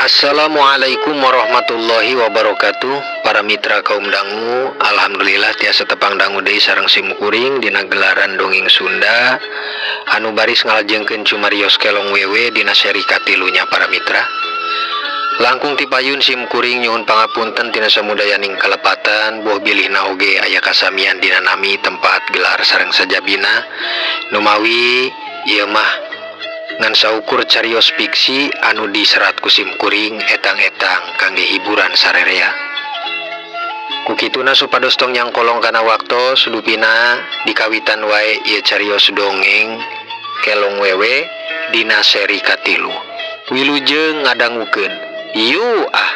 Assalamualaikum warahmatullahi wabarakatuh. Para mitra kaum dangu, alhamdulillah tiasa tepang dangu deui sareng simkuring dina gelaran dongeng Sunda anu baris ngalajengkeun cumarios Kelong Wewe dina seri katilunya. Para mitra, langkung tipayun simkuring nyuhun pangapunten tina samudayaning kalepatan, boh bilihna oge aya kasamian dina nami, tempat, gelar sareng sajabina. Numawi ieu mah ngan saukur carios fiksi anu diserat ku simkuring etang-etang kangge hiburan sarerea. Kukituna supados tong nyangkolong kana waktos, dupina dikawitan wae ieu carios dongeng Kelong Wewe dina seri katilu. Wilujeng ngadangukeun, yuk ah.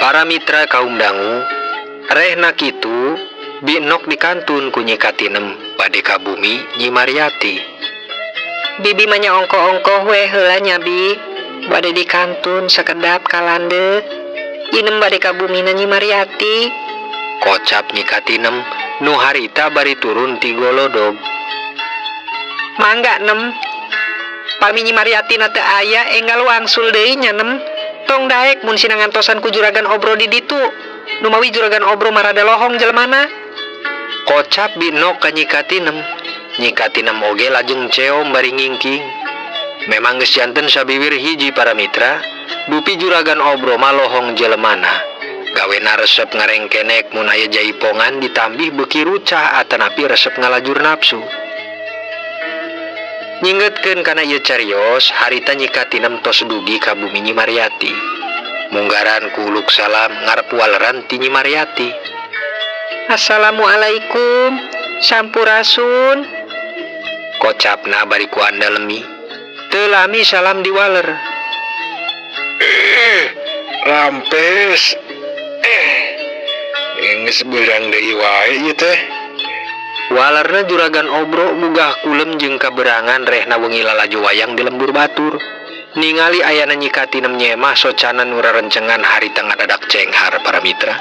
Para mitra kaum dangu, rehna kitu Bi Nok dikantun ku Nyi Katinem bade ka bumi Nyi Mariati. Bibi mah nya ongkoh-ongkoh we heula nya, Bi. Bade dikantun sakedap ka landeuk. Inem bade ka bumina Nyi Mariati. Kocap Nyi Katinem nu harita bari turun ti golodog. Mangga, Nem. Pami Nyi Mariati na teu aya, enggal wangsul deui nya, Nem. Tong daek mun sina ngantosan ku Juragan Obro di ditu. Numawi Juragan Obro mah rada lohong jelemana. Kocap Bi Nok ka Nyi Katinem. Nyi Katinem oge lajeng ceom bari ngingking. Memang geus janten sabiwir hiji, para mitra, dupi Juragan Obro mah lohong jelemana. Gawena resep ngarengkenek mun aya jaipongan, ditambih beuki rucah atanapi resep ngalajur nafsu. Nyingetkeun kana ieu carios, harita Nyi Katinem tos dugi ka bumi Nyi Mariati. Munggaran ku uluk salam ngarep waleran ti Nyi Mariati. Assalamualaikum, sampurasun. Kocapna bari ku andalemi. Teu lami salam diwaler. Eh, rampes. Eh, geus beurang deui wae ieu teh. Walerna Juragan Obro gugah kulem jeung kaberangan rehna wengi lalajo wayang di lembur batur. Ningali ayana Nyi Katinem nyemah socana nu rarencengan harita ngadadak cenghar, para mitra.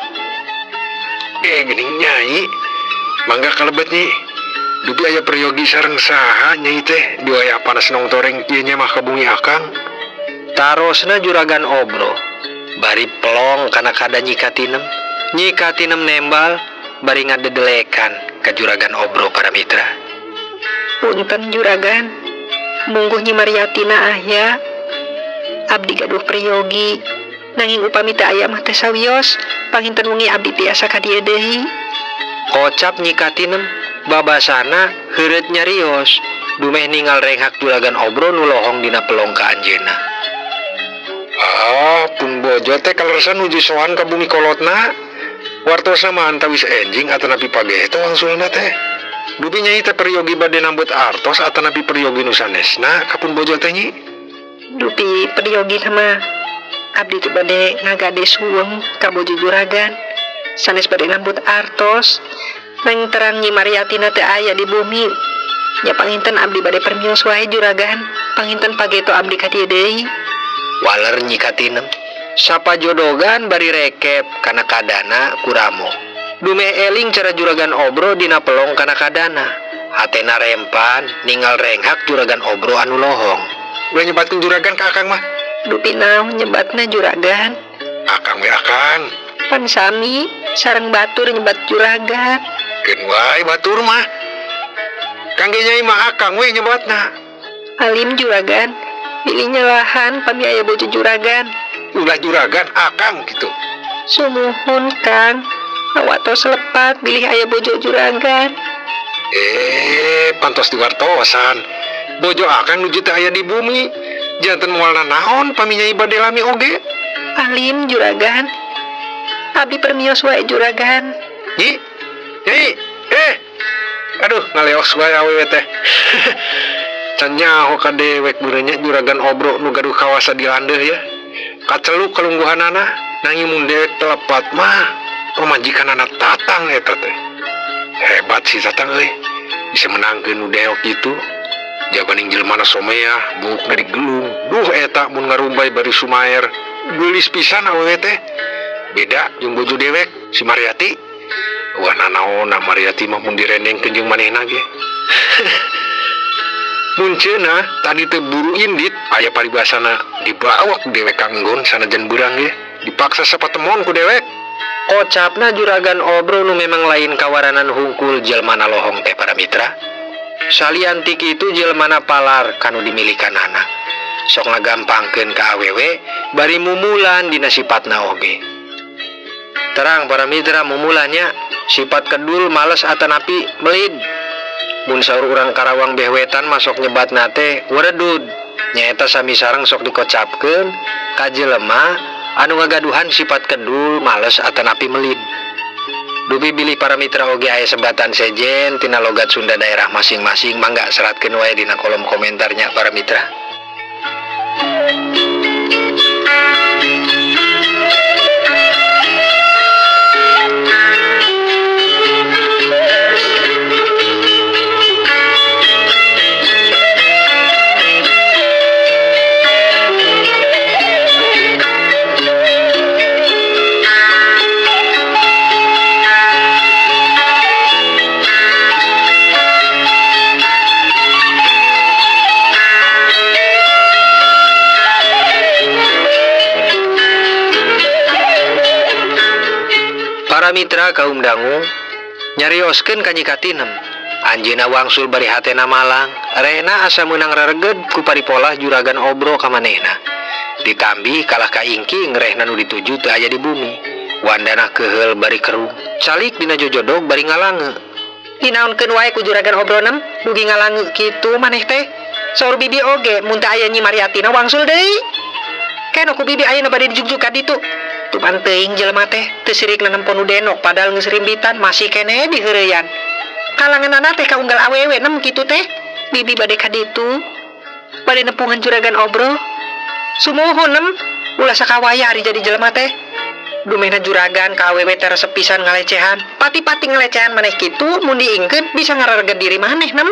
Eh, geuning Nyai. Mangga kalebet, Nyi. Dupi aya peryogi sareng saha Nyai teh di wayah panas nongtoreng kieu nyemah ka bumi akang? Tarosna Juragan Obro bari pelong kana kada Nyi Katinem. Nyi Katinem nembal bari ngadedelekan ka Juragan Obro, para mitra. Punten, Juragan. Mungguh Nyi Mariatina aya? Abdi gaduh priyogi. Nanging upami teu aya mah teu sawios, panginten wengi abdi tiasa ka dieu deui. Kocap Nyi Katinem babasana heureut nyarios dumeh ningal renghak Juragan Obro nu lohong dina pelong ka anjeunna. Ah, pun bojo teh kaleresan nuju sowan ka bumi kolotna. Wartosna mah antawis enjing atanapi pageto wangsulna teh. Dupi Nyai teh peryogi bade nambut artos atanapi peryogi nu sanesna ka pun bojo teh, Nyi? Dupi peryogi mah abdi teh bade ngagade suweng ka bojo juragan. Sanes bade nambut artos. Nanging terang Nyi Mariatina teu aya di bumi. Nya panginten abdi bade permios wae, Juragan. Panginten pageto abdi ka dieu deui. Waler Nyi Katinem sapajodogan bari rekep kana kadana ku ramo. Dumeh eling cara Juragan Obro dina pelong kana kadana. Hatena rempan ningal renghak Juragan Obro anu lohong. Ulah nyebatkeun juragan ka akang mah. Dupi naon nyebatna, Juragan? Akang we, akang. Pan sami sareng batur nyebat juragan. Keun wae batur mah. Kangge Nyai mah akang we nyebatna. Alim, Juragan. Bilih nyelahan pami aya bojo juragan. Ulah juragan akang gitu. Sumuhun Kang. Awak tos lepat bilih aya bojo juragan. Pantos diwartosan. Bojo akang nuju teu aya di bumi. Janten moal nanaon pami nyai bade lami oge. Alim juragan. Abdi permios wae juragan. Nyi, nyai, Aduh, ngaleos wae awewe teh. Can nyaho ka dewek beureunya juragan Obro nu gaduh kawasa di landeuh ya. Kaceluk kalungguhanana, nanging mun dewek telepat mah pamajikanana Tatang eta teh. Hebat si Tatang euy. Bisa menangkeun nu deok kitu. Jabaning jelmana someah, buukna digelung. Duh eta mun ngarumbay bari sumaer. Geulis pisan awewe teh. Beda jeung bojo dewek si Mariati. Wah nanaonna Mariati mah mun direndengkeun jeung manehna ge. Mun ceunah tadi teh buru indit aya paribasana dibawa ku dewek kanggon sanajan beurang ge. Dipaksa sapatemon ku dewek. Kocapna juragan Obro nu memang lain kawaranan hungkul jelmana lohong teh para mitra. Salian ti kitu jelmana palar kanu dimilikanana. Sok ngagampangkeun ka awewe bari mumulan dina sipatna oge. Terang para mitra mumulannya sifat kedul males atanapi melid. Mun saur urang Karawang behwetan masok nyebatna teh weredud. Nyaeta sami sareng sok dikocapkeun ka jelema anu ngagaduhan sifat kedul males atanapi melid. Dupi bilih para mitra oge aya sebatan sejen tina logat Sunda daerah masing-masing mangga seratkeun wae dina kolom komentarnya para mitra. Para mitra kaum dangu nyarioskeun ka Nyi Katinem. Anjeunna wangsul bari hatena malang, rehna asa meunang rereged ku paripolah juragan Obro ka manehna. Ditambi kalah ka ingking rehna nu dituju teu aya di bumi. Wandana keuheul bari kerung, calik dina jojodog bari ngalange. Dinaonkeun wae ku juragan Obro nem, dugi ngalange kitu maneh teh. Saur bibi oge mun teu aya Nyi Mariatina wangsul deui. Keno ku bibi ayeuna bade dijugjug ka ditu. Tuman teuing jelema teh teu sirik nanempon nu denok padahal geus rimbitan masih keneh diheureyan. Kalanganana teh kaunggal awewe nem kitu teh. Bibi bade ka ditu. Bade nepungan juragan Obro. Sumuhun nem ulah sakawaya ari jadi jelema teh. Dumehna juragan ka awewe teh resep pisan ngalecehan. Pati-pati ngalecehan maneh kitu mun diingkeun bisa ngarareget diri maneh nem.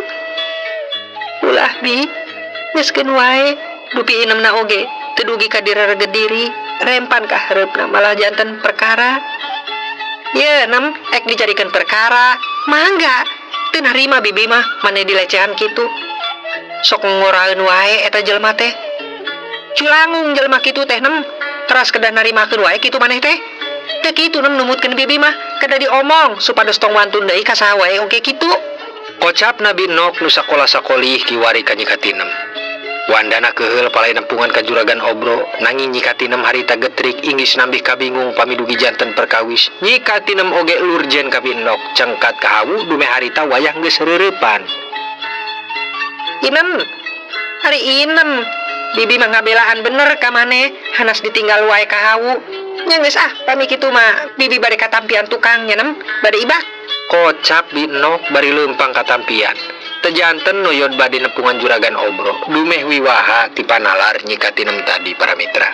Ulah bi geuskeun wae dupi inemna oge teu dugi ka dirareget diri. Rempan ka hareupna malah janten perkara. Ye nem ek dijadikeun perkara. Mangga teu narima bibi mah maneh dilecehan kitu. Sok ngoraeun wae eta jelema teh. Culangung jelema kitu teh nem. Teras kedah narimakeun wae kitu maneh teh. Teu kitu nem numutkeun bibi mah kedah diomong supados tong wantun deui ka saha wae oge kitu. Kocap Nabi Nok nu sakola-sakolih kiwari ka Nyi Katinem. Wandana keuheul palai nempungan ka juragan Obro, nanging Nyi Katinem harita getrik inggis nambih kabingung pamidugi janten perkawis. Nyi Katinem oge lurjen ka Bi Nok, cengkat kahawu dumeh harita wayah geus reureupan. Inem, ari inem, bibi mah ngabelaan bener ka maneh, hanas ditinggal wae kahawu. Nya geus ah, pami kitu mah bibi bade katampian tukang nya nem, bade ibak. Kocap Bi Nok bari leumpang katampian. Tejanten noyod bade nepungan juragan Obro, dumeh wiwaha ti panalar Nyi Katinem tadi para mitra.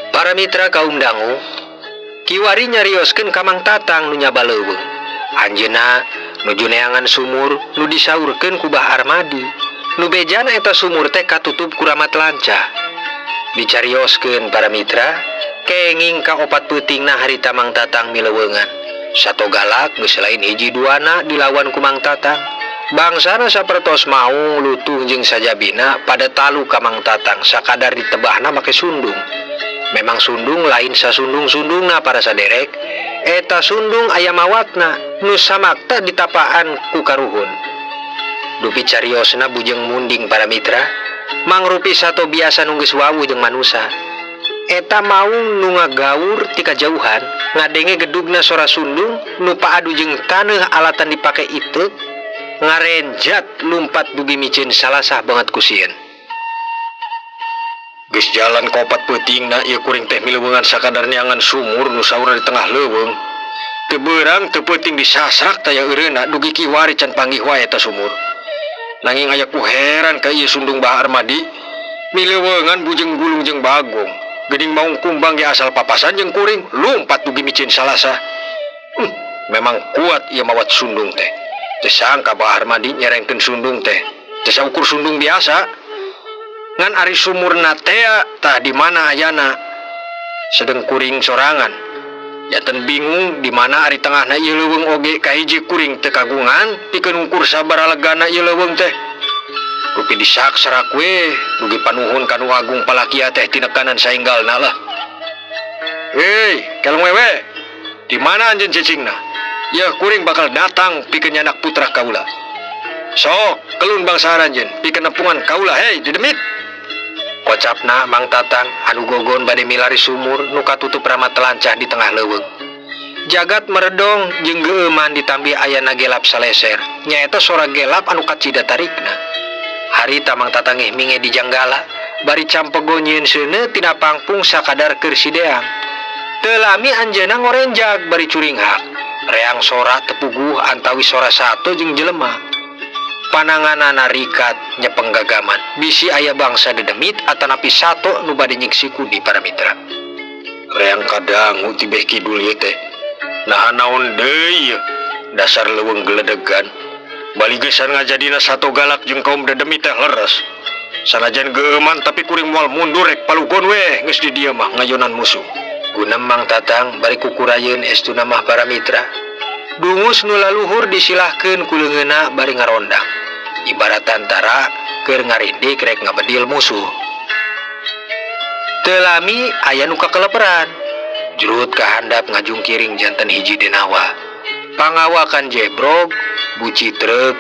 Para mitra kaum dangu, kiwari Kiwari nyarioskeun ka Mang Tatang nu nyaba leuweung. Anjeunna nuju neangan sumur nu disaurkeun ku Bah Armadi. Nu bejana eta sumur teh katutup ku ramat lancah. Dicarioskeun para mitra, kenging ka opat peutingna harita Mang Tatang mileuweungan. Sato galak geus lain hiji duana dilawan ku Mang Tatang. Bangsana sapertos maung, lutung jeung sajabina pada talu ka Mang Tatang sakadar ditebahna make sundung. Memang sundung lain sasundung-sundungna para saderek, eta sundung aya mawatna nu samakta ditapaan ku karuhun. Dupi cariosna bujeng munding para mitra, mangrupi sato biasa nu geus wawuh jeung manusa. Eta maung nu ngagaur ti kajauhan, ngadenge gedugna sora sundung nu paadu jeung taneuh alatan dipake iteuk, ngarenjat lumpat dugi miceun salasah banget ku sieun. Geus jalan ka opat peutingna ieu kuring teh mileuweungan sakadar neangan sumur nu saurna di tengah leuweung. Teu beurang teu peuting disasrak taya eureuna dugi kiwari can panggih wae eta sumur. Nanging aya ku heran ka ieu sundung Bah Armadi, mileuweungan bujeng gulung jeung bagong. Geuning maung kumbang ge asal papasan jeung kuring lumpat dugi miceun salasah. Memang kuat ieu mawat sundung teh. Teu sangka Bah Armadi nyerengkeun sundung teh. Teu saukur sundung biasa. Ngan ari sumurna tea tah di mana ayana. Sedeng kuring sorangan. Janten bingung di mana ari tengahna ieu leuweung oge kahiji kuring teu kagungan pikeun ngukur sabaraha legana ieu leuweung teh. Rupi disaksarak we dugi panuhun ka nu agung palakia teh tinekanan saenggalna lah. Hei, kelong wewe. Di mana anjeun cicingna? Yeuh kuring bakal datang pikeun nyanak putra kaula. Sok, kelun bangsa aranjeun pikeun nepungan kaula hei didemit. Kocapna Mang Tatang anu gogon bade milari sumur nu katutup ramat lancah di tengah leuweung. Jagat meredong jeung geueuman ditambi ayana gelap saleser. Nyaeta sora gelap anu kacida tarikna. Harita Mang Tatang ngeh minge di janggala, bari campego nyieun seuneu tina pangpung sakadar keur sideang. Teu lami anjeunna ngorenjag bari curinghak. Reang sora tepuguh antawis sora sato jeung jelema. Pananganana rikat nyepeng gagaman. Bisi aya bangsa dedemit atanapi sato nu bade nyiksi kudi para mitra. Reang kadangu ti beh kidul ieu teh. Naha naon deui ieu? Dasar leuweung geledegan. Baligesan ngajadina sato galak jeung kaum dedemit teh leres. Sanajan geueuman tapi kuring moal mundur rek palugon weh geus di dieu mah ngayonan musuh. Gunem Mang Tatang bari kukurayeun estuna mah para mitra. Dungus nu laluhur disilahkeun ku leungeunna bari ngarondang. Ibarat tantara keur ngarindik rek ngabedil musuh. Teu lami aya nu kakeleperan. Jrut ka handap ngajungkiring janten hiji denawa. Pangawakan jebrog, buci truk,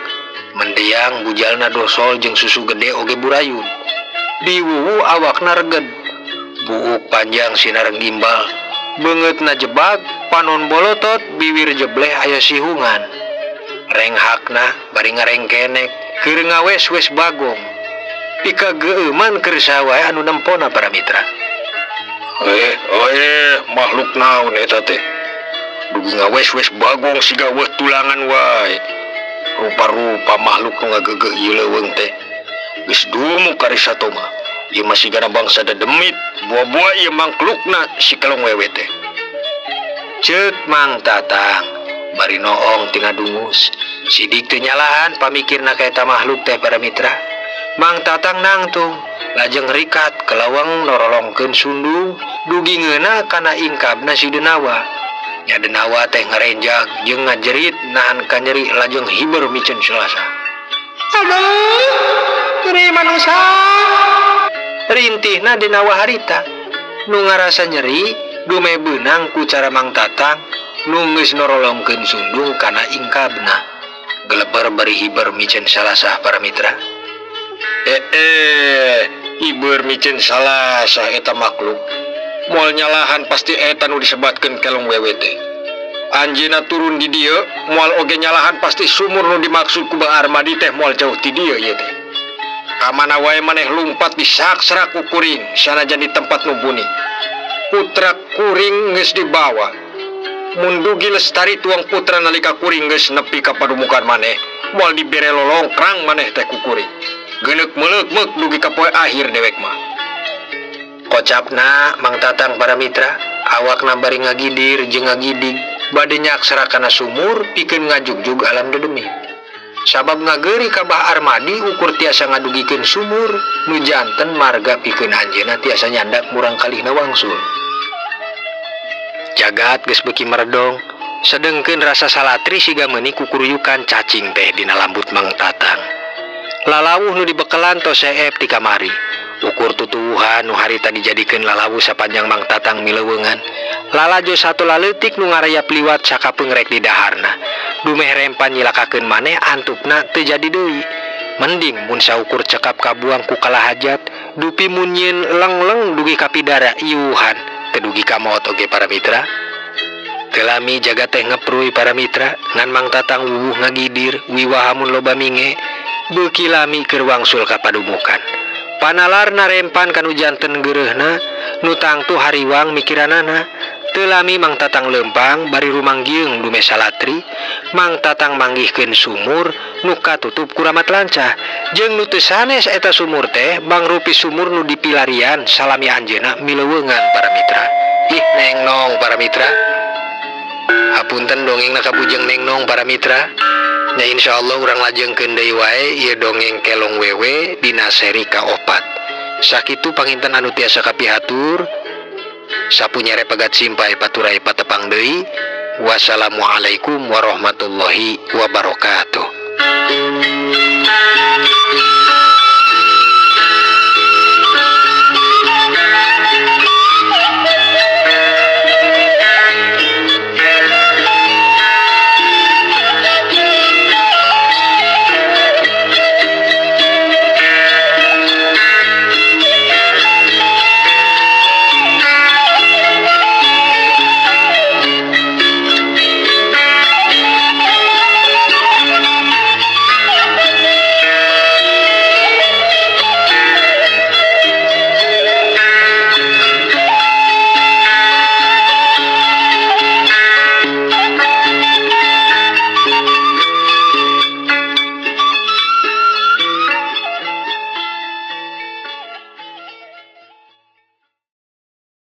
mendiang bujalna dosol jeung susu gede oge burayun. Diwuwu awakna reged. Buuk panjang sinareng gimbal. Beungeutna jebag, panon bolotot, biwir jebleh aya sihungan. Renghakna bari ngarengkenek, keur ngawes-wes bagong. Pika geueuman keur saha wae anu nempona para mitra. Makhluk naon eta teh? Dugi ngawes-wes bagong siga weuh tulangan wae. Rupa-rupa makhluk nu ngagegeuh ieu leuweung teh. Geus dumuk ka sato mah. Ieu mah sigana bangsa dedemit, buah-buah ieu mangklukna si kalong wewe teh. Ceuk Mang Tatang bari noong tina dungus. Sidik teu nyalahan pamikirna ka eta makhluk teh para mitra. Mang Tatang nangtung lajeng rikat kelawang norolongkeun sundung dugi ngeuna kana ingkabna si Denawa. Nya Denawa teh ngarenjag jeung ngajerit nahan kanyeri lajeng hiber miceun Selasa. Aduh, nyeri manusa. Rintihna Denawa harita. Nu ngarasa nyeri dume beunang ku cara Mang Tatang nu geus norolongkeun sundung kana ingkabna. Geleber bari hiber miceun salasah para mitra. Hiber miceun salasah eta makhluk. Moal nyalahan pasti eta nu disebatkeun kelong wewe teh. Anjeunna turun di dieu, moal oge nyalahan pasti sumur nu dimaksud ku Bah Armadi teh moal jauh ti dieu ieu teh. Kamana wae maneh lumpat disaksrak ku kuring sanajan di tempat nu buni. Putra kuring geus dibawa. Mun dugi lestari tuang putra nalika kuring geus nepi ka padumukan maneh, moal dibere lolongkrang maneh teh ku kuring. Geuneuk meuleuk-meuk dugi ka poe akhir dewek mah. Kocapna Mang Tatang para mitra awakna bari ngagidir jeung ngagidig bade nyaksra kana sumur pikeun ngajugjug alam dedemit. Sabab ngageuri ka Bah Armadi ukur tiasa ngadugikeun sumur nu janten marga pikeun anjeunna tiasa nyandak murang kalihna wangsul. Jagat geus beuki meredong, sedengkeun rasa salatri siga meuni kukuruyukan cacing teh dina lambut Mang Tatang. Lalawuh nu dibekelan tos seep ti kamari. Ukur tutuwuhan nu harita dijadikeun lalawuh sapanjang Mang Tatang mileuweungan. Lalajo satu laleutik nu ngarayap liwat sakapeung rek didaharna. Dumeh rempan nyilakakeun maneh antupna teu jadi deui. Mending mun saukur cekap kabuang ku kalahajat, dupi mun nyieun lengleng dugi ka pidara iuhan teu dugi ka maot oge para mitra. Teu lami jagat teh ngepruy para mitra, ngan Mang Tatang wuwuh ngagidir wiwaha mun loba minge, beuki lami keur wangsul ka padumukan. Panalarna rempan kanu janten geureuhna, nu tangtu hariwang mikiranana. Teu lami Mang Tatang leumpang bari rumanggieung dumeh salatri, Mang Tatang manggihkeun sumur nu katutup ku ramat lancah. Jeung nu teu sanes eta sumur teh mangrupi sumur nu dipilarian salami anjeunna mileuweungan para mitra. Ih neng nong para mitra. Hapunten dongengna kabujeng neng nong para mitra. Nya insyaallah urang lajengkeun deui wae ieu dongeng Kelong Wewe dina seri ka-4. Sakitu panginten anu tiasa kapihatur. Sapu nyere pegat simpai paturai patepang deui. Wassalamualaikum warahmatullahi wabarakatuh.